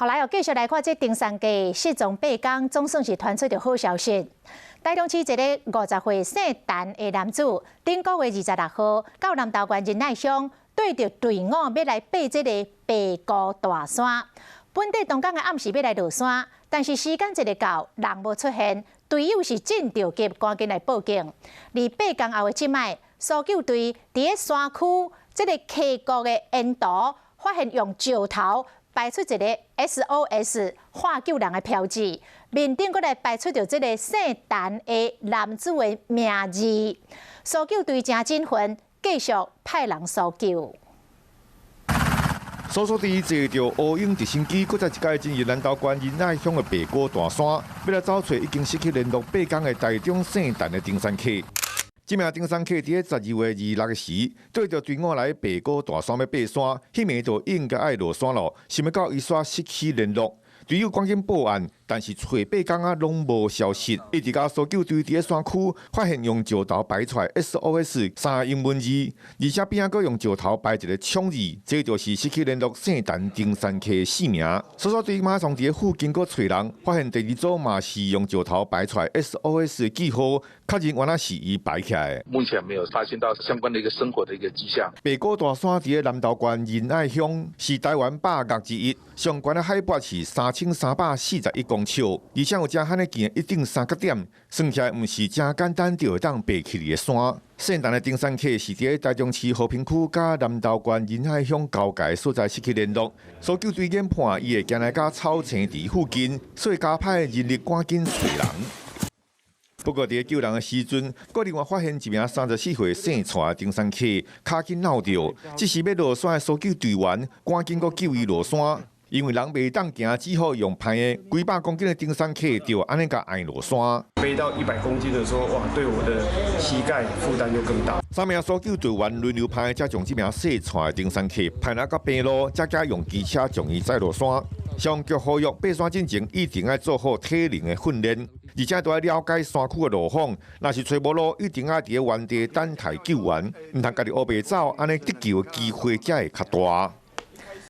好來，繼續來看這登山客失蹤八工，總算是傳出著好消息。台中市一个50歲姓陳的男子，頂個月26號到南投縣仁愛鄉，帶著隊伍欲來爬這个白姑大山。本底當工的暗時欲來落山，但是時間一个到，人無出現，隊友是真著急，趕緊來報警。而八工後的這擺，搜救隊佇咧山區這个溪谷的沿途，發現用石頭擺出一个 SOS 喊救人的標誌，面頂閣來擺出著這个姓陳的男子的名字。搜救隊誠振奮，繼續派人搜救。搜索隊坐著烏鷹直升機，閣再一擺進入南投縣仁愛鄉的白姑大山，欲來找揣已經失去聯絡八工的台中姓陳的登山客。這名登山客佇咧12月26時，帶著隊伍來白姑大山欲爬山，彼暝就應該愛落山囉，想欲到伊煞失去聯絡，隊友趕緊報案，但是揣八工仔攏無消息，一直到搜救隊佇咧山區發現用石頭擺出來 SOS 三個英文字，而且邊仔閣用石頭擺一個搶字，這就是失去聯絡姓陳登山客的姓名。搜索隊馬上佇咧附近閣揣人，發現第二組嘛是用石頭擺出來 SOS 記號，確認原來是伊擺起來的。目前沒有發現到相關的一個生火的一個跡象。白姑大山佇咧南投縣仁愛鄉，是台灣百岳之一，上懸的海拔是3341公尺，而且有誠罕見的一頂三角點，算起來毋是誠簡單就會當爬起來的山。姓陳的登山客是佇咧台中市和平區佮南投縣仁愛鄉交界所在失去聯絡，搜救隊研判伊會行來到草青池附近，所以加派人力趕緊揣人。不過，佇咧救人的時陣，閣另外發現一名34歲姓蔡的登山客，跤筋扭著，這時欲落山的搜救隊員趕緊閣救伊落山。因為人袂當行，只好用攀的，幾百公斤的登山客就按呢共按落山。背到100公斤的時候，哇，對我的膝蓋負擔就更大。三名搜救隊員輪流攀，才將這名姓蔡的登山客攀來到平路，才才用機車將伊載落山。消防局呼籲爬山進前一定愛做好體能的訓練，而且都愛了解山區的路況。若是揣無路，一定愛佇咧原地等待救援，毋通家己烏白走，按呢得救的機會才會較大。